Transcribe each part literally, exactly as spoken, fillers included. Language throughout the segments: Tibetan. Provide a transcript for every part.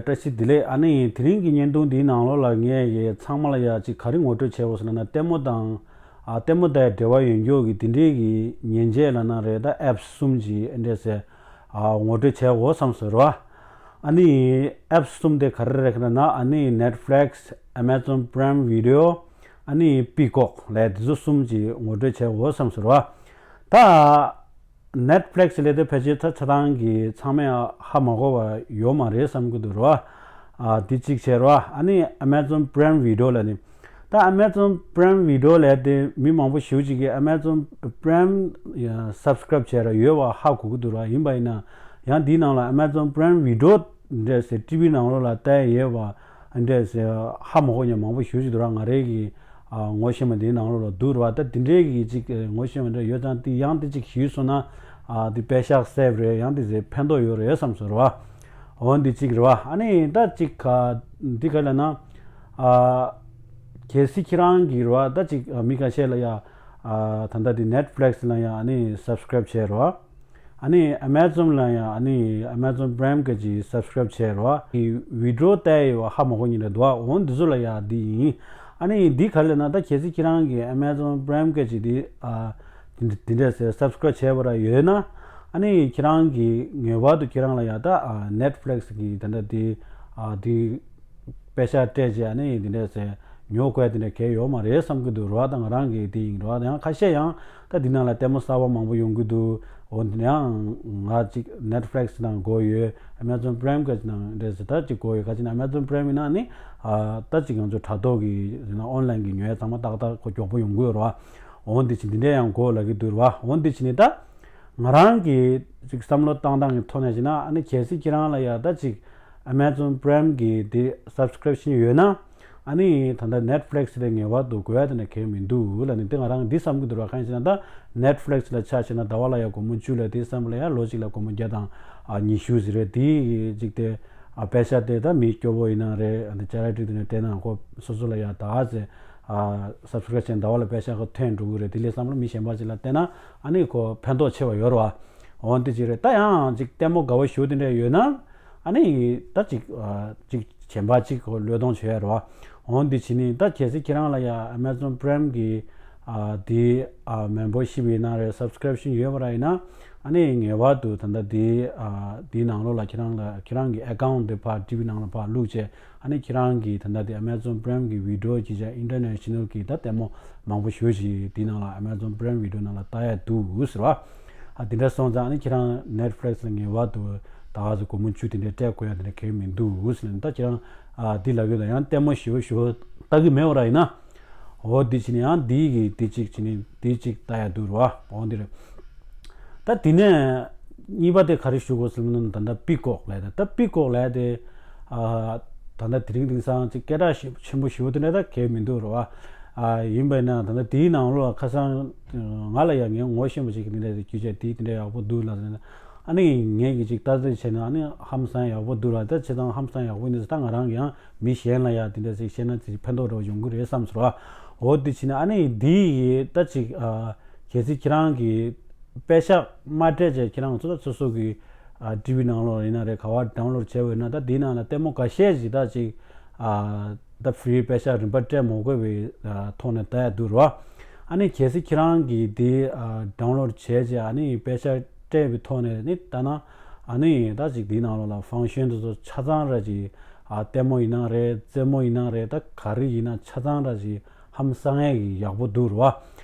བཀྲ་ཤིས་བདེ་ལེགས། ཨ་ནི་དེ་རིང་གི་བརྙན་ཐུང་འདིའི་ནང་ལོགས་ལ་ངས་ཀྱི་ཚང་མ་ལ་ཡ་ཅིག་ག་རེ་ངོ་སྤྲོད་བྱས་འོ་ཟེར་ན། ལྟད་མོ་དང་ཨ་ལྟད་མོ་དང་འབྲེལ་བ་ཡོད་མཁན་གྱི་དེ་འདྲའི་གི་མཉེན་ཆས་ལབ་ན་རེད། ད་ཨེབ་གསུམ་གྱི་ཨེ་འདྲས་ཟེར་ཨ་ངོ་སྤྲོད་བྱས་འོ་བསམ་ཟེར་བ། ཨ་ནི་ཨེབ་གསུམ་དེ་ག་རེ་རེད་ཟེར་ན། ཨ་ནི་Netflix, Amazon Prime Video, ཨ་ནི་Peacock ལབ་དེ་ཚོ་གསུམ་གྱི་ངོ་སྤྲོད་བྱས་འོ་བསམ་ཟེར་བ། ད་Netflix ལས་དེ་ཕལ་ཆེར་ད་ཆ་ཚང་གི་ཚང་མས་ཧ་མ་གོ་བ་ཡོད་མ་རེད་བསམ་གི་འདུག་ར། ཨ་འདི་གཅིག་བྱས་ར། ཨ་ནི་Amazon Prime Video ལ་ནི། ད་Amazon Prime Video ལས་དེ་མི་མང་པོ་ཞེ་པོ་ཅིག་གིས་Amazon Prime subscribe བྱས་ར་ཡོད་པ་ཧ་གོ་གི་འདུག་ར། ཡིན་པ་ཡིན་ན་ཡང་འདིའི་ནང་ལ་Amazon Prime Video འདྲས་ཟེར་ཊི་ཝི་ནང་ལོགས་ལ་བལྟས་ཡོད་པ་འདྲས་ཟེར་ཧ་མ་གོ་མཁན་མང་པོ་ཞེ་པོ་ཅིག་འདུག་ར། ང་རའི་གི་ཨ་ངོ་ཤེས་པ་འདིའི་ནང་ལོགས་ལ་འདུག་ར་བ། ད་འདི་འདྲའི་གི་ཅིག་ཨ་ངོ་ཤེས་པ་འདྲ་ཡོད་ཙང་དེ་ཡང་དེ་ཅིག་ཞུས་སོང་ན་ཨ་དེ་པེ་ཤག་སེབ་རེད། ཡང་དེ་ཟེར་ཕན་ཐོགས་ཡོད་རེད་བསམ་སོང་ར་བ། འོ་འདི་གཅིག་རེད་བ། ཨ་ནི་ད་ཅིག་ག་འདི་ག་ལ་ན་ཨ་གལ་སྲིད་ཁྱེད་རང་གི་རེད་བ། ད་ཅིག་ཨ་མི་ཁ་ཤས་ལ་ཡ་ཨ་ད་ལྟ་འདི་Netflix ལ་ཡ་ཨ་ནི་subscribe བྱས་རེད་བ། ཨ་ནི་Amazon ལ་ཡང་ཨ་ནི་Amazon Prime ག་ཅིག་subscribe བྱས་རོ། ཨ་ནི་video བལྟས་ཡོད་པ་ཧ་མ་གོ་མཁན་རེད་འདུག་ཨ། འོ་འདི་ཚོ་ལ་ཡང་འདི་ཡིན། ཨ་ནི་འདི་ག་ལ་ན་ད་གལ་སྲིད་ཁྱེད་རང་གིས་Amazon Prime ག་ཅིག་འདི་ཨ་འདི་འདི་འདྲས་ཟེར་subscribe བྱས་པ་ར་ཡོད་ན། ཨ་ནི་ཁྱེད་རང་གིས་ངེས་པར་དུ་ཁྱེད་རང་ལ་ཡང་ད་ཨ་Netflix གི་ད་ལྟ་འདི་ཨ་འདི་པེ་ཤག་སྤྲད་བྱས་ཨ་ནི་འདི་འདྲས་ཟེར་ཉོ་དགོས་དེ་འདྲ་གལ་ཡོད་མ་རེད་བསམ་གི་འདུག་རོ། ད་ང་རང་གི་དེ་ཡིན་རོ། ད་ཡང་ཁ་ཤས་ཡང་ད་འདི་ནང་ལ་ལྟད་མོ་གསར་པ་མང་པོ་ཡོང་གི་འདུག་འོ་འདི་ཡང་ང་ཅིག་Netflix ནང་དགོས་ཡོད། Amazon Prime ག་ཅིག་ནང་འདྲས་ཟེར་ད་ཅིག་དགོས་ཡོད། ག་ཅིག་ན་Amazon Prime ཡིན་ན་ནི་ཨ་ད་ཅིག་ང་ཚོ་དྲ་ཐོག་གི་ཡིན་ན་online གི་ཉོ་ཡ་ཚང་མ་ཏག་ཏག་གོ་མགྱོགས་པོ་ཡོང་གི་ཡོད་རོ། འོ་འདི་ཅིག་འདི་འདྲས་ཡང་དགོས་ལབ་གི་འདུག་རོ། འོ་འདི་ཅིག་ནི་ད། ང་རང་གི་ཅིག་བསམ་བློ་བཏང་སྟངས་ཀྱི་ཐོག་ནས་བྱས་ན་ཨ་ནི་གལ་སྲིད་ཁྱེད་རང་ལ་ཡ་ད་ཅིག་Amazon Prime གི་དེ་subscription ཡོད་ན་ཨ་ནི་ད་ལྟ་Netflix དེ་ངེས་པར་དུ་དགོས་ཡ་དེ་ནས་གལ་མི་འདུག་ལ་ནི་དེ་ང་རང་འདི་བསམ་གི་འདུག་ར། གང་ཡིན་ཟེར་ན་ད་Netflix ལ་ཆ་བཞག་ན་ཟླ་བ་ལ་ཡ་སྒོར་མོ་བཅུ་ལ་དེ་བསམ་པ་ལ་ཡ་ལོ་གཅིག་ལ་སྒོར་མོ་བརྒྱ་དང་ཉི་ཤུ་ཟེར་རེད། དེ་ཅིག་དེ་ཨ་པེ་ཤ་དེ་ད་མི་སྐྱོ་བོ་ཡིན་ན་རེད། ཨ་ནི་ཅ་ར་ཏི་དེ་ནས་སྤྲད་ན་ཁོ་སོ་སོ་ལ་ཡ་ད་ཟེར། ཨ་subscription ཟླ་བ་ལ་པེ་ཤ་ཁ་ཐོན་འགྲོ་གི་རེད། དེ་ལས་བསམ་བློ་མི་གཞན་པ་ཅིག་ལ་བལྟས་ན་ཨ་ནི་ཁོ་ཕན་ཐོགས་ཆེ་བ་ཡོད་རེད་བ། འོ་འདི་ཅིག་རེད། ད་ཡང་ཅིག་ལྟད་མོ་དགའ་བོ་ཞུ་དེ་འདྲ་ཡོད་ན་ཨ་ནི་ད་ཅིག་ཨ་ཅིག་གཞན་པ་ཅིག་ཁོ་བློས་གཏོང་བྱེད་ཡ་རེད་བ། འོ་འདི་བྱས་ནི་ད་གལ་སྲིད་ཁྱེད་རང་ལ་ཡ་Amazon Prime གི་ཨ་དེ་ཨ་membership ཡིན་ན་རེད། subscription ཡོད་པ་ར་ཡིན་ན་ཨ་ནི་ངེས་པར་དུ་ད་ལྟ་དེ་ཨ་དེའི་ནང་ལོགས་ལ་ཁྱེད་རང་ལ་ཁྱེད་རང་གི་account དེ་ཕར་ཊི་ཝི་ནང་ལ་ཕར་བླུགས་བྱས། ཨ་ནི་ཁྱེད་རང་གིས་ད་ལྟ་དེ་Amazon Prime གི་video གི་ཅ་international གི་ད་ལྟད་མོ་མང་པོ་ཞེ་པོ་ཅིག་དེའི་ནང་ལ་Amazon Prime video ནང་ལ་ལྟ་ཡ་འདུག་ཟེར་བ། ཨ་དེ་འདྲ་སོང་ཙང་ཨ་ནི་ཁྱེད་རང་Netflix ལ་ངེས་པར་དུ་ད་ག་ཚོད་སྒོར་མོ་བཅུ་དེ་འདྲ་སྤྲད་དགོས་ཡ་དེ་འདྲ་གལ་མི་འདུག་ཟེར་ནས། ད་ཁྱེད་རང་ཨ་དེ་ལབ་ཡོད་ད་ཡང་ལྟད་མོ་ཞེ་པོ་ཞེ་པོ་ལྟ་གི་མེད་པ་ར་ཡིན་ན། འོ་འདི་བྱས་ནས་ཡང་འདི་གི་འདི་གཅིག་བྱས་ནས་འདི་གཅིག་ལྟ་ཡ་འདུག་ར་བ། འོ་འདི་རེད། ད་དེ་ནས་གཉིས་པ་དེ་ག་རེ་ཞུ་དགོས་ཟེར་ན་ད་ལྟ་པི་ཀོག་ལབ་ད། ད་པི་ཀོག་ལབ་དེ་ཨ་ད་ལྟ་དེ་རིང་དེང་སང་ཅིག་སྐད་གྲགས་ཞེ་ཆེན་པོ་ཞེ་པོ་དེ་འདྲ་ད་གལ་མི་འདུག་ར་བ། ཨ་ཡིན་པས་ན་ད་ལྟ་དེའི་ནང་ལོགས་ཁ་སང་ང་ལ་ཡང་ངའི་ངོ་ཤེས་པ་ཅིག་གིས་འདི་འདྲ་རྒྱུ་ཆ་དེ་དེ་འདྲ་ཡག་པོ་འདུག་ལབ་ཟེར་ན། ཨ་ནི་ངས་ཀྱི་ཅིག་ལྟ་ཚོད་བྱས་ན་ཨ་ནི་ཧང་སང་ཡག་པོ་འདུག་ར། ད་བྱས་ཙང་ཧང་སང་ཡག་པོ་ཡིན་ད་ང་རང་གི་ཡང་མི་གཞན་ལ་ཡང་དེ་འདྲ་ཞིག་བཤད་ན་ཅིག་ཕན་ཐོགས་འདྲ་བོ་ཡོང་གི་རེད་བསམ་སོང་ར། འོ་དེ་བྱས་ན་ཨ་ནི་འདི་ཡི་ད་ཅིག་ཨ་གལ་སྲིད་ཁྱེད་རང་གིས་པེ་ཤག་མ་སྤྲད་བྱས་ཁྱེད་རང་ཚོ་ད་སོ་སོ་གི་ཨ་ཊི་ཝི་ནང་ལོགས་ཡིན་ན་རེད། ག་བ་ཌའུན་ལོཌ་བྱས་པ་ཡིན་ན་ད་འདིའི་ནང་ལ་ལྟད་མོ་འགའ་ཤས་ཅིག་ད་ཅིག་ཨ་ད་ཕི་རི་པེ་ཤག་རིན་པ་སྤྲད་མ་དགོས་པའི་ཨ་ཐོག་ནས་ལྟ་ཡ་འདུག་ར། ཨ་ནི་གལ་སྲིད་ཁྱེད་རང་གིས་འདི་ཨ་ཌའུན་ལོཌ་བྱས་རྗེས་ཨ་ནི་པེ་ཤག་སྤྲད་པའི་ཐོག་ནས་ནི་ལྟ་ན་ཨ་ནི་ད་ཅིག་འདིའི་ནང་ལོགས་ལ་ཕང་ཤན་དེ་ཚོ་ཆ་ཚང་ར་ཅིག་ཨ་ལྟད་མོ་ཡིན་ན་རེད། རྩེད་མོ་ཡིན་ན་རེད། ད་ག་རེ་ཡིན་ན་ཆ་ཚང་ར་ཅིག་ཧམ་སང་ཡས་ཀྱི་ཡག་པོ་འདུག་ར་བ།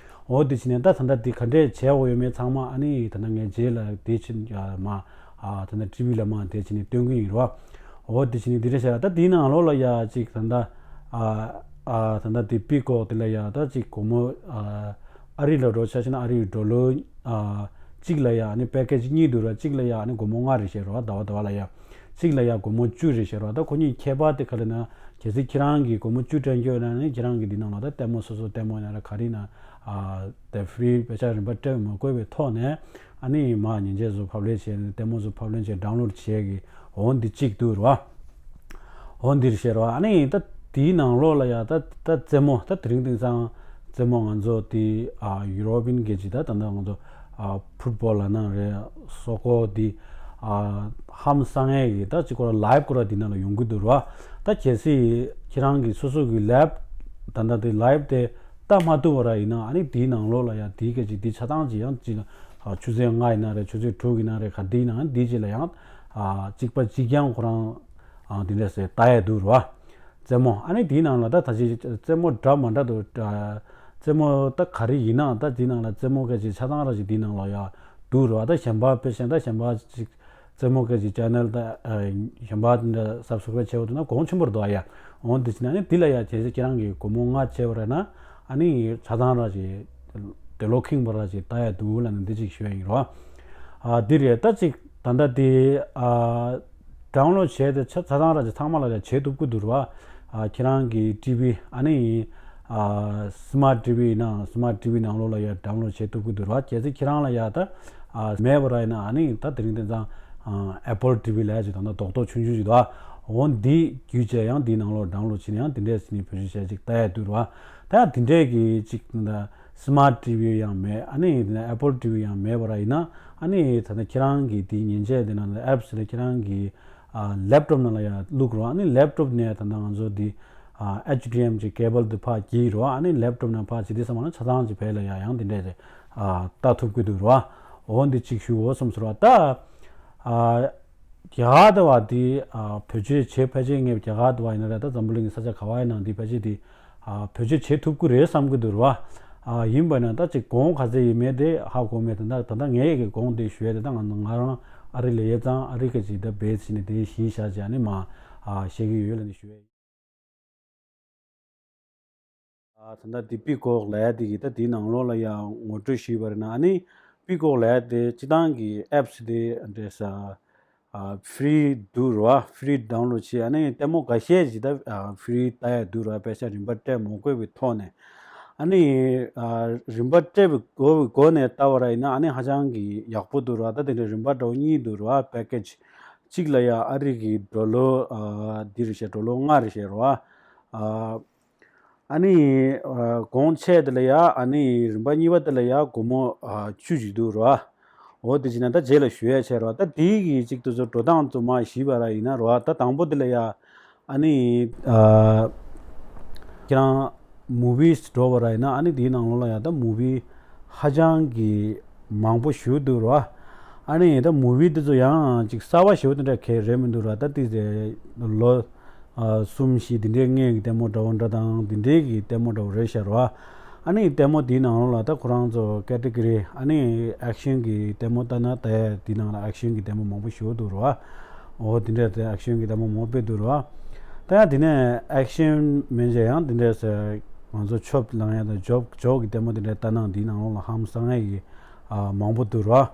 འོ་དེ་བྱས་ནས་ད་ད་ལྟ་འདི་ག་འདྲས་བྱས་འོ་ཡོད་མེད་ཚང་མ་ཨ་ནི་ད་ལྟ་ངས་རྗེས་ལ་དེ་ཕྱིན་ཨ་མ་ཨ་ད་ལྟ་ཊི་ཝི་ལ་མ་དེ་བྱས་ནས་སྟོན་གི་ཡིན་ར་བ། འོ་དེ་བྱས་ནས་འདི་འདྲས་བྱས་ད་འདིའི་ནང་ལོགས་ལ་ཡ་ཅིག་ད་ལྟ་ཨ་ཨ་ད་ལྟ་འདི་པི་ཀོག་དེ་ལ་ཡ་ད་ཅིག་སྒོར་མོ་ཨ་ཨ་རི་ལ་འགྲོ་ཆ་བཞག་ན་ཨ་རི་ཌོ་ལར་ཨ་གཅིག་ལ་ཡ་ཨ་ནི་པེ་ཀེ་ཇི་གཉིས་འདུག་ར། གཅིག་ལ་ཡ་ཨ་ནི་སྒོར་མོ་ལྔ་རེ་བཞག་ར་བ། ཟླ་བ་ཟླ་བ་ལ་ཡ། གཅིག་ལ་ཡ་སྒོར་མོ་བཅུ་རེ་བཞག་ར། ད་ཁོ་གཉིས་ཁྱད་པར་དེ་ག་རེ་ན། གལ་སྲིད་ཁྱེད་རང་གིས་སྒོར་མོ་བཅུ་སྤྲད་རྒྱུ་ཡོད་ན་ནི་ཁྱེད་རང་གིས་འདི་ནང་ལ་ད་ལྟད་མོ་སོ་སོ་ལྟད་མོ་ཡིན་ན་ར་ག་རེ་ན་ཨ་ད་ཕི་རི་པེ་ཤག་རིན་པ་སྤྲད་མ་དགོས་པའི་ཐོག་ནས་ཨ་ནི་མ་མཉེན་ཆས་བཟོ་ཕབ་ལེན་བྱས་ནས་ལྟད་མོ་བཟོ་ཕབ་ལེན་བྱས་ཌའུན་ལོཌ་བྱས་གི་འོ་འདི་གཅིག་འདུག་ར་བ། འོ་འདིར་བཤད་ར་བ། ཨ་ནི་ད་དེའི་ནང་ལོགས་ལ་ཡ་ད་ད་རྩེད་མོ་ད་དེ་རིང་དེང་སང་རྩེད་མོ་ང་ཚོ་དེ་ཨ་ཡུ་རོ་པིན་གི་ཅིག་ད་ད་ད་ང་ཚོ་ཨ་ཕུཊ་བོལ་ལ་ན་རེད། སོ་ཀོ་དེ་ ཨ་ཧམ་སང་ངེ་གི་ད་ཅིག་ཁོ་རང་ལའེབ་ཁོ་རང་འདི་ནང་ལ་ཡོང་གི་འདུག་ར། ད་གལ་སྲིད་ཁྱེད་རང་གི་སོ་སོ་གི་ལའེབ་ད་ད་དེ་ལའེབ་དེ་ལྟ་མ་ཐུབ་པ་ར་ཡིན་ན། ཨ་ནི་དེའི་ནང་ལོགས་ལ་ཡ་དེའི་སྐད་ཅིག་དེ་ཆ་ཚང་ཅིག་ཡང་ཅིག་ཨ་ཆུ་ཚོད་ལྔ་ཡིན་ན་རེད། ཆུ་ཚོད་དྲུག་ཡིན་ན་རེད། ག་དེ་ཡིན་ན་ཨ་ནི་དེའི་རྗེས་ལ་ཡང་ཨ་གཅིག་པ་གཅིག་རྐྱང་ཁོ་རང་ཨ་དེ་འདྲ་ཟེར་ལྟ་ཡ་འདུག་ར། རྩེད་མོ། ཨ་ནི་དེའི་ནང་ལ་ད་ད་ཅིག་རྩེད་མོ་འདྲ་མ་འདྲ་འདུག་ཨ་རྩེད་མོ་ད་ག་རེ་ཡིན་ན་ད་དེའི་ནང་ལ་རྩེད་མོ་སྐད་ཅིག་ཆ་ཚང་ར་ཅིག་དེའི་ནང་ལ་ཡ་འདུག་ར། ད་གཞན་པ་དཔེ་ཆ་ད་གཞན་པ་ཅིག་རྩེད་མོ་སྐད་ཅིག་ཅེ་ནལ་ད་ཨ་གཞན་པ་འདྲ་སབ་སི་ཀ་རེབ་བྱས་པ་འདུག་ན་གོང་ཆེན་པོ་རེད་འདུག་ཨ་ཡ། འོ་འདི་བྱས་ན་ཨ་ནི་འདི་ལ་ཡ་གལ་སྲིད་ཁྱེད་རང་གིས་སྒོར་མོ་ལྔ་བྱས་པ་རེད་ན་ཨ་ནི་ཆ་ཚང་ར་ཅིག་དེ་ལོ་ཁེངས་པ་ར་ཅིག་ལྟ་ཡ་འདུག་ལབ་ནས་འདི་ཅིག་ཞུ་ཡ་ཡིན་རོ། ཨ་འདི་རེད། ད་ཅིག་ད་ལྟ་དེ་ཨ་ཌའུན་ལོཌ་བྱས་ཏེ་ཆ་ཆ་ཚང་ར་ཅིག་ཚང་མ་ལ་ཡ་བྱེད་ཐུབ་ཀྱི་འདུག་ར། ཨ་ཁྱེད་རང་གི་ཊི་ཝི་ཨ་ནི་ཨ་སི་མཱར་ཊི་ཝི་ཡིན་ན་སི་མཱར་ཊི་ཝི་ནང་ལོགས་ལ་ཡ་ཌའུན་ལོཌ་བྱེད་ཐུབ་ཀྱི་འདུག་ར། གལ་སྲིད་ཁྱེད་རང་ལ་ཡ་ད་ཨ་མེད་པ་ར་ཡིན་ན་ཨ་ནི་ད་དེ་རིང་དེང་སང་ཨ་ཨེ་པལ་ཊི་ཝི་ལབ་ཡ་ཅིག་ད་ལྟ་རྡོག་རྡོག་ཆུང་ཆུང་ཅིག་འདུག་ཨ། འོ་འདི་བརྒྱུད་བྱས་ཡང་འདིའི་ནང་ལོགས་ཌའུན་ལོཌ་བྱས་ནས་ཡང་དེ་འདྲས་ཟིན་ནས་བེད་སྤྱོད་བྱས་ཅིག་ལྟ་ཡ་འདུག་ར། ད་ཡང་དེ་འདྲས་ཀྱི་ཅིག་ད་སི་མཱར་ཊི་ཝི་ཡང་མེད། ཨ་ནི་དེ་ནས་ཨེ་པལ་ཊི་ཝི་ཡང་མེད་པ་ར་ཡིན་ན་ཨ་ནི་ད་ལྟ་ཁྱེད་རང་གི་དེའི་མཉེན་ཆས་དེ་ནང་ལ་ཨེབ་སི་ལ་ཁྱེད་རང་གི་ཨ་ལེབ་ཊོབ་ནང་ལ་ཡང་བླུག་རོགས། ཨ་ནི་ལེབ་ཊོབ་ནས་ད་ལྟ་ང་ཚོ་འདི་ཨ་ཨེཆ་ཌི་ཨེམ་གྱི་ཀེ་བལ་འདི་ཕར་བསྒྱིར་རོགས། ཨ་ནི་ལེབ་ཊོབ་ནས་ཕར་བྱེད་དུས་ཙམ་པ་ན་ཆ་ཚང་གི་བེད་ལ་ཡང་ཡང་དེ་འདྲས་རེད་ཨ་ལྟ་ཐུབ་ཀྱི་འདུག་རོགས། འོ་འདི་གཅིག་ཞུ་འོ་བསམ་ཟེར་བ་ད། ཨ་རྒྱ་གར་དུ་བ་འདི་ཨ་བེད་སྤྱོད་བྱེད་ཕལ་ཆེར་ངས་རྒྱ་གར་དུ་བ་ཡིན་ན་རེད། ད་འཛམ་བུ་གླིང་གི་ས་ཆ་ག་བ་ཡིན་ནའང་འདི་ཕལ་ཆེར་འདི་ཨ་བེད་སྤྱོད་བྱེད་ཐུབ་ཀྱི་རེད་བསམ་གྱི་འདུག་ར། ཨ་ཡིན་པ་ན་ད་ཅིག་གོང་ག་ཚད་ཡིན་མེད་དེ་ཧ་གོ་མེད། ད་ད་ད་ངས་ཀྱི་གོང་དེ་ཞུ་ཡ་དེ་ད་ང་ང་རང་ཨ་རི་ལ་ཡོད་ཙང་ཨ་རི་སྐད་ཅིག་ད་བེད་བྱས་ནས་དེ་གཞི་བཞག་བྱས་ནས་མ་ཨ་བཤད་ཀྱི་ཡོད་ལབ་ནས་ཞུ་ཡ་ཡིན། ཨ་ད་ལྟ་འདི་པི་ཀོག་ལབ་ཡ་དེ་གི་ད་དེའི་ནང་ལོགས་ལ་ཡང་ངོ་སྤྲོད་ཞུས་པ་རེད་ན། ཨ་ནི་པི་ཀོག་ལབ་ཡ་དེ་སྤྱི་བཏང་གི་ཨེབ་སི་དེ་འདྲས་ས་ཨ་ཧྥི་རི་འདུག་ར། ཧྥི་རི་ཌའུན་ལོཌ་བྱས། ཨ་ནི་ལྟད་མོ་འགའ་ཤས་ཅིག་ད་ཨ་ཧྥི་རི་ལྟ་ཡ་འདུག་ར། པེ་ས་རིན་པ་སྤྲད་མ་དགོས་པའི་ཐོག་ནས། ཨ་ནི་ཨ་རིན་པ་སྤྲད་པའི་སྒོ་སྒོ་ནས་ལྟ་བ་ར་ཡིན་ན་ཨ་ནི་ཧ་ཅང་གི་ཡག་པོ་འདུག་ར། ད་དེ་འདྲ་རིན་པ་འདྲ་བོ་གཉིས་འདུག་ར། པེ་ཀེ་ཇི་གཅིག་ལ་ཡ་ཨ་རི་གི་ཌོ་ལར་ཨ་འདི་རེད་ཤག་ཌོ་ལར་ལྔ་རེད་ཤག་ར། ཨ་ཨ་ནི་ཨ་གོང་ཆེ་དེ་ལ་ཡ་ཨ་ནི་རིམ་པ་གཉིས་པ་དེ་ལ་ཡ་སྒོར་མོ་ཨ་བཅུ་ཅིག་འདུག་ར། འོ་དེ་བྱས་ན་ད་རྗེས་ལ་ཞུ་ཡ་བྱས་ར། ད་དེའི་གི་གཅིག་ཏུ་ཚོ་འགྲོ་སྟངས་ཚོ་མ་ཞུས་པ་ར་ཡིན་ན་ར། ད་དང་པོ་དེ་ལ་ཡ་ཨ་ནི་ཨ་ཁྱེད་རང་མུ་བི་འགྲོ་བ་ར་ཡིན་ན་ཨ་ནི་དེའི་ནང་ལོགས་ལ་ཡ་ད་མུ་བི་ཧ་ཅང་གི་མང་པོ་ཞིག་འདུག་ར། ཨ་ནི་ད་མུ་བི་དེ་ཚོ་ཡང་ཅིག་གསར་པ་ཞིག་དེ་འདྲ་གས་རེད་མི་འདུག་ར། ད་དེ་ཚེ་ལོ་ཨ་གསུམ་བཞི་དེ་འདྲའི་སྔོན་གྱི་ལྟད་མོ་འདྲ་བོ་འདྲ་དང་དེ་འདྲའི་གི་ལྟད་མོ་འདྲ་བོ་རེད་ཤག་ར། ཨ་ནི་ལྟད་མོ་དེའི་ནང་ལོགས་ལ་ད་ཁོ་རང་ཚོ་ཀེ་ཊི་གོ་རི་ཨ་ནི་ཨེག་ཤན་གི་ལྟད་མོ་ལྟ་ན་ད་དེའི་ནང་ལ་ཨེག་ཤན་གི་ལྟད་མོ་མང་པོ་ཞིག་འདུག་ར། འོ་དེ་འདྲས་དེ་ཨེག་ཤན་གྱི་ལྟད་མོ་མང་པོ་དཔེ་འདུག་ར། ད་ཡང་དེ་ནས་ཨེག་ཤན་མིན་ཅེ་ཡང་དེ་འདྲས་ང་ཚོ་ཆོབ་ལངས་ཡ་དང་ཇོབ་ཇོབ་ཀྱི་ལྟད་མོ་དེ་འདྲས་ལྟ་ན་འདིའི་ནང་ལོགས་ལ་ཧམ་སང་ཡ་གི་ཨ་མང་པོ་འདུག་ར།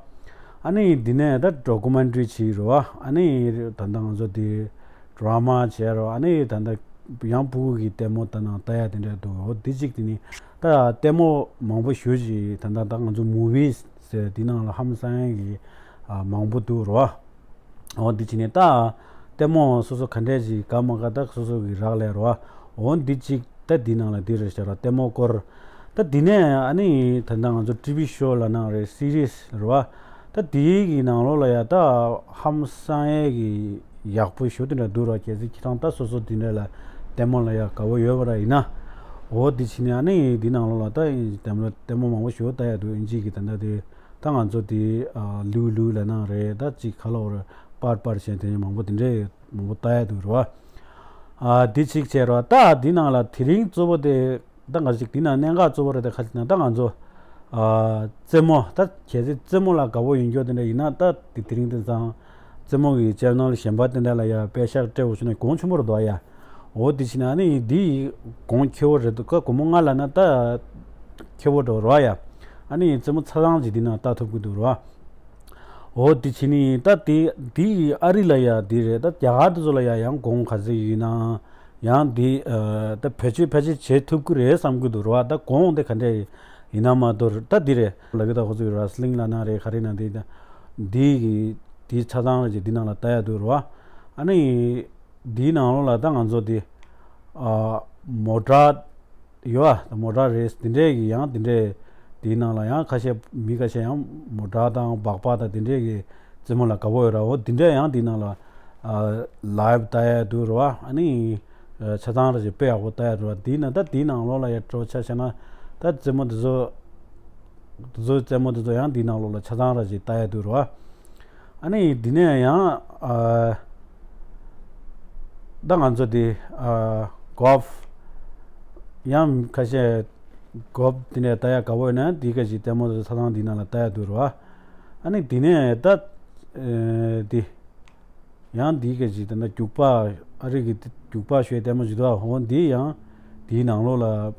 ཨ་ནི་དེ་ནས་ད་ཌོ་ཀུ་མེན་ཊ་རི་བྱེད་ར། ཨ་ནི་ད་ལྟ་ང་ཚོ་དེ་ཌ་ར་མ་བྱས་ར། ཨ་ནི་ད་ལྟ་ཡང་ཕྲུ་གུ་གི་ལྟད་མོ་ལྟ་ན་ལྟ་ཡ་དེ་འདྲས་འདུག་འོ་དེ་གཅིག་དེ་ནི་ད་ལྟད་མོ་མང་པོ་ཞེ་ཅིག་ད་ལྟ་ད་ང་ཚོ་མུ་བི་ཟེར་དེ་ནང་ལ་ཧམ་སང་ཡ་གི་ཨ་མང་པོ་འདུག་ར། འོ་འདི་བྱས་ནས་ད་ལྟད་མོ་སོ་སོ་ག་འདྲས་ཅིག་དགའ་མ་དགའ་ད་སོ་སོ་གི་རག་ལས་ར། འོ་འདི་གཅིག་ད་འདི་ནང་ལ་འདི་རེད་ཤག་ར། ལྟད་མོ་སྐོར། ད་འདི་ནས་ཨ་ནི་ད་ལྟ་ང་ཚོ་ཊི་བི་ཤོ་ལབ་ན་རེད། སི་རིས་རེད་བ། ད་འདིའི་གི་ནང་ལོགས་ལ་ཡ་ད་ཧམ་སང་ཡས་གི་ཡག་པོ་ཞེ་དྲག་འདུག་ར། གལ་སྲིད་ཁྱེད་རང་ད་སོ་སོ་འདི་འདྲ་ལ་ལྟད་མོ་ལ་ཡ་དགའ་བོ་ཡོད་པ་ར་ཡིན་ན། འོ་འདི་བྱས་ནས་ཨ་ནི་འདི་ནང་ལོགས་ལ་ད་ལྟད་མོ་ལྟད་མོ་མང་པོ་ཞེ་པོ་ལྟ་ཡ་འདུག་ཨིན་ཇི་གི་ད་ལྟ་དེ། ད་ང་ཚོ་དེ་ཨ་ལུ་ལུ་ལབ་ན་རེད། ད་ཅིག་ཁ་ལོ་རེ་པར་པར་བྱས་དེ་མང་པོ་དེ་འདྲས་མང་པོ་ལྟ་ཡ་འདུག་ར་བ། ཨ་དེ་གཅིག་བྱས་ར། ད་དེ་ནང་ལ་དེ་རིང་གཙོ་བོ་དེ་ད་ང་ཅིག་དེ་ནང་གནད་འགག་གཙོ་བོ་རེད། དེ་ག་ཅིག་ན་ད་ང་ཚོ་ཨ་རྩེད་མོ་ད་གལ་སྲིད་རྩེད་མོ་ལ་དགའ་བོ་ཡིན་རྒྱུ་དེ་འདྲ་ཡིན་ན་ད་དེ་དེ་རིང་དེང་སང་རྩེད་མོ་གི་ཅེ་ནལ་གཞན་པ་དེ་འདྲ་ལ་ཡ་པད་ཤག་སྤྲད་འོ་བྱུང་ན་གོང་ཆེན་པོ་རེད་འདུག་ཡ། འོ་དེ་བྱས་ན་ཨ་ནི་འདི་གོང་ཁེ་བོ་རེད་འདུག་ག་སྒོར་མོ་ལྔ་ལབ་ན་ད་ཁེ་བོ་འགྲོ་རོགས་ཡ། ཨ་ནི་རྩེད་མོ་ཆ་ཚང་ཅིག་འདི་ནང་ལྟ་ཐུབ་ཀྱི་འདུག་རོགས། འོ་དེ་བྱས་ནི་ད་དེ་འདི་ཨ་རི་ལ་ཡ་འདི་རེད། ད་རྒྱ་གར་དེ་ཚོ་ལ་ཡ་ཡང་གོང་ག་ཚོད་ཡིན་ན་ཡང་འདི་ཨ་ད་བེད་སྤྱོད་ཕལ་ཆེར་བྱེད་ཐུབ་ཀྱི་རེད་བསམ་གྱི་འདུག་རོགས། ད་གོང་དེ་ག་འདྲས་ཡིན་ན་མ་གཏོགས་ད་འདི་རེད་ལབ་གི། ད་ཁོ་ཚོའི་ར་སི་ལིང་ལབ་ན་རེད། ག་རེ་ན་འདི་ད་འདི་གི་འདི་ཆ་ཚང་ཅིག་འདི་ནང་ལ་ལྟ་ཡ་འདུག་རོགས། ཨ་ནི། འདིའི་ནང་ལོགས་ལ་ད་ང་ཚོ་འདི་ཨ་མོ་ཊ་ཡོད་ཨ། མོ་ཊ་རེད། འདི་འདྲས་ཀྱི་ཡང་འདི་འདྲས་འདིའི་ནང་ལ་ཡང་ཁ་ཤས་མི་ཁ་ཤས་ཡང་མོ་ཊ་དང་སྦག་སྦག་དང་འདི་འདྲས་ཀྱི་ རྩེད་མོ་ལ་དགའ་པོ་ཡོད་ར། འོ་འདི་འདྲ་ཡང་འདི་ནང་ལ་ལའིབ་ལྟ་ཡ་འདུག་ར་བ། ཨ་ནི་ཆ་ཚང་ར་ཞིག་དཔེ་ཡག་པོ་ལྟ་ཡ་འདུག་ར། འདི་ན་ད་འདི་ནང་ལོགས་ལ་ཡ་འགྲོ་ཆ་བྱས་ན་ད་རྩེད་མོ་འདི་ཚོ་འདི་ཚོ་རྩེད་མོ་འདི་ཚོ་ཡང་འདི་ནང་ལོགས་ལ་ཆ་ཚང་ར་ཞིག་ལྟ་ཡ་འདུག་ར་བ། ཨ་ནི་འདི་ནས་ཡང་ཨ་ད་ང་ཚོ་འདི་ཨ་གོལ་ཕ་ཡང་ཁ་ཤས་གོལ་ཕ་འདི་ནས་ལྟ་ཡ་དགའ་པོ་ཡོད་ན་འདི་ག་ཞིག་ལྟད་མོ་ཚོ་ཆ་ཚང་འདི་ནང་ལ་ལྟ་ཡ་འདུག་ར་བ། ཨ་ནི་འདི་ནས་ད་ཨེ་འདི་ཡང་འདི་ག་ཞིག་ད་ན་རྒྱུག་པ་ཨ་རི་གི་རྒྱུག་པ་ཞོས་ལྟད་མོ་ཞིག་འདུག་ཨ། འོ་འདི་ཡང་འདིའི་ནང་ལོགས་ལ་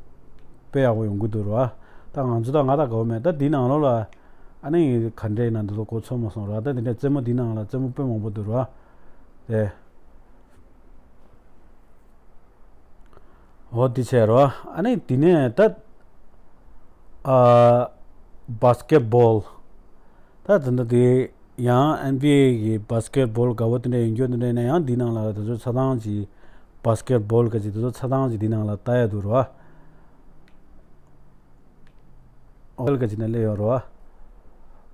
དཔེ་ཡག་པོ་ཡོང་གི་འདུག་ར་བ། ད་ང་ཚོ་ད་ང་ད་དགའ་པོ་མེད། ད་འདི་ནང་ལོགས་ལ་ཨ་ནི་ག་འདྲས་ཡིན་ན་འདི་ཚོ་གོ་ཚོད་མ་སོང་ར། ད་འདི་འདྲས་རྩེད་མོ་འདི་ནང་ལ་རྩེད་མོ་དཔེ་མང་པོ་འདུག་ར། དེ་འོ་འདི་བྱས་ར། ཨ་ནི་འདི་ནས་ད་ཨ་བཱ་སི་ཀེ་ཊི་བོལ་ད་ད་འདི་འདི་ཡང་ཨེན་བི་ཨེ་གི་བཱ་སི་ཀེ་ཊི་བོལ་དགའ་པོ་དེ་འདྲས་ཡིན་རྒྱུ་དེ་འདྲས་ན་ཡང་འདི་ནང་ལ་དེ་ཚོ་ཆ་ཚང་གི་བཱ་སི་ཀེ་ཊི་བོལ་ག་ཅིག་དེ་ཚོ་ཆ་ཚང་གི་འདི་ནང་ལ་ལྟ་ཡ་འདུག་ར། འོ་ལ་ག་ཅིག་ནས་སླེབས་ཡོད་རེད་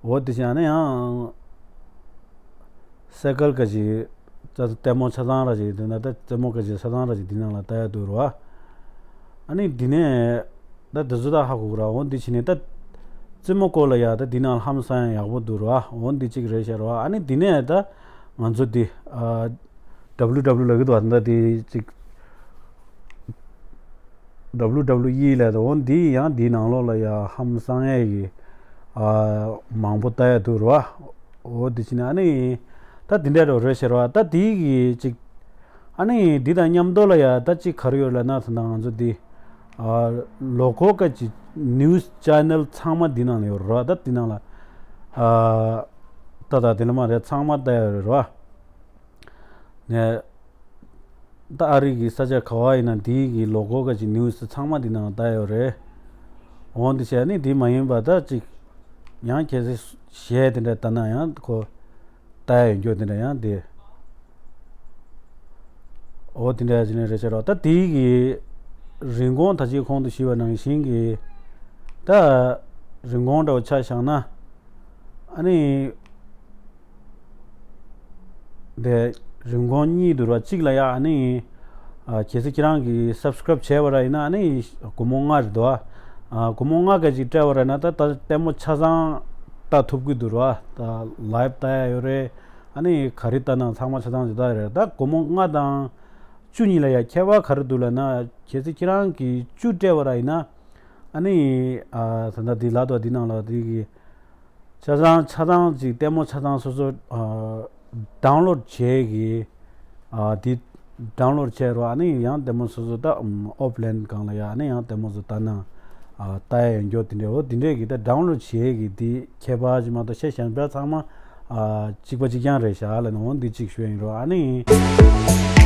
བ། འོ་དེ་བཞིན་ཨ་ནི་ཡང་སེ་ཀལ་ག་ཅིག་ད་ལྟད་མོ་ཆ་ཚང་ར་ཅིག་དེ་ན་ད་རྩེད་མོ་ག་ཅིག་ཆ་ཚང་ར་ཅིག་འདི་ནང་ལ་ལྟ་ཡ་འདུག་རེད་བ། ཨ་ནི་འདི་ནས་ད་དེ་ཚོ་ད་ཧ་གོ་གི་ར། འོ་འདི་བྱས་ནས་ད་རྩེད་མོ་སྐོར་ལ་ཡ་ད་འདི་ནང་ལ་ཧམ་སང་ཡ་ཡག་པོ་འདུག་རེད་བ། འོ་འདི་གཅིག་རེད་ཤག་རེད་བ། ཨ་ནི་འདི་ནས་ད་ང་ཚོ་འདི་ཨ་ཌབ་ལིའུ་ཌབ་ལིའུ་ལབ་ཀྱི་འདུག་བ། ད་འདི་གཅིག་ཌབ་ལིའུ་ཌབ་ལིའུ་ཨི་ལབ་དང་འོ་འདི་ཡང་འདིའི་ནང་ལོགས་ལ་ཡ་ཧམ་སང་ཡས་ཀྱི་ཨ་མང་པོ་ལྟ་ཡ་འདུག་རེད་བ། འོ་འདི་བྱས་ནས་ཨ་ནི་ད་འདི་འདྲ་རེད་རེད་ཤག་རེད་བ། ད་འདི་གི་ཅིག་ཨ་ནི་འདི་དང་མཉམ་དུ་ལ་ཡ་ད་ཅིག་ག་རེ་ཡོད་ལབ་ན་ད་ང་ཚོ་འདི་ཨ་ལོ་ཀལ་ག་ཅིག་ནིའུ་སི་ཆེ་ནལ་ཚང་མ་འདི་ནང་ལ་ཡོད་རེད་བ། ད་འདི་ནང་ལ་ཨ་ད་ད་དེ་ལ་མ་རེད་ཚང་མ་ལྟ་ཡ་རེད་བ། ནས། ད་ཨ་རི་གི་ས་ཆ་ག་བ་ཡིན་ན་དེའི་གི་ལོ་ཀལ་ག་ཅིག་ནིའུ་སི་ཚང་མ་འདི་ནང་ལྟ་ཡོད་རེད། འོ་འདི་བྱས་ནི་འདི་མ་ཡིན་པ་ད་ཅིག་ཡང་གལ་སྲིད་གཞས་དེ་འདྲ་ལྟ་ན་ཡང་ཁོ་ལྟ་ཡ་ཡོད་འགྱོ་དེ་འདྲ་ཡང་དེ། འོ་དེ་འདྲ་ཅིག་ནས་རེད་བྱས་རོགས། ད་དེའི་གི་རིན་གོང་ད་ཅིག་གོང་དུ་ཞུས་པ་ནང་བཞིན་གི་ད་རིན་གོང་འདྲ་བོ་ཆ་བཞག་ན་ཨ་ནི། དེ་རིན་གོང་གཉིས་འདུག་ར། གཅིག་ལ་ཡ་ཨ་ནི་ཨ་གལ་སྲིད་ཁྱེད་རང་གིས་སབ་སི་ཀ་རེབ་བྱས་པ་ར་ཡིན་ན་ཨ་ནི་སྒོར་མོ་ལྔ་རེད་འདུག་ཨ། སྒོར་མོ་ལྔ་ག་ཅིག་སྤྲད་པ་ར་ཡིན་ན་ད་ད་ལྟད་མོ་ཆ་ཚང་ལྟ་ཐུབ་ཀྱི་འདུག་ར། ད་ལའིབ་ལྟ་ཡ་ཡོད་རེད། ཨ་ནི་ག་རེ་ལྟ་ན་ཚང་མ་ཆ་ཚང་ཅིག་ལྟ་ཡ་རེད། ད་སྒོར་མོ་ལྔ་དང་བཅུ་གཉིས་ལ་ཡ་ཁྱད་པར་ག་རེ་འདུག་ལབ་ན་གལ་སྲིད་ཁྱེད་རང་གིས་བཅུ་སྤྲད་པ་ར་ཡིན་ན་ཨ་ནི་ཨ་ད་ད་འདི་ལབ་དང་འདི་ནང་ལ་འདི་གི་ཆ་ཚང་ཆ་ཚང་ཅིག་ལྟད་མོ་ཆ་ཚང་སོ་སོ་ཨ་ཌའུན་ལོཌ་བྱས་གི་ཨ་དེ་ཌའུན་ལོཌ་བྱས་རོགས། ཨ་ནི་ཡང་ལྟད་མོ་སོ་སོ་ད་ཨོཕ་ལའིན་སྒང་ལ་ཡ་ཨ་ནི་ཡང་ལྟད་མོ་སོ་ལྟ་ན་ཨ་ལྟ་ཡ་ཡོད་འགྱོ་དེ་འདྲས། འོ་དེ་འདྲས་གི་ད་ཌའུན་ལོཌ་བྱས་གི་དེ་ཁྱད་པར་ཅིག་མ་གཏོགས་ཤེས་གཞན་པ་ཚང་མ་ཨ་གཅིག་པ་གཅིག་རྐྱང་རེད་ཤག་ལབ་ནས། འོ་འདི་གཅིག་ཞུ་ཡ་ཡིན་རོགས། ཨ་ནི།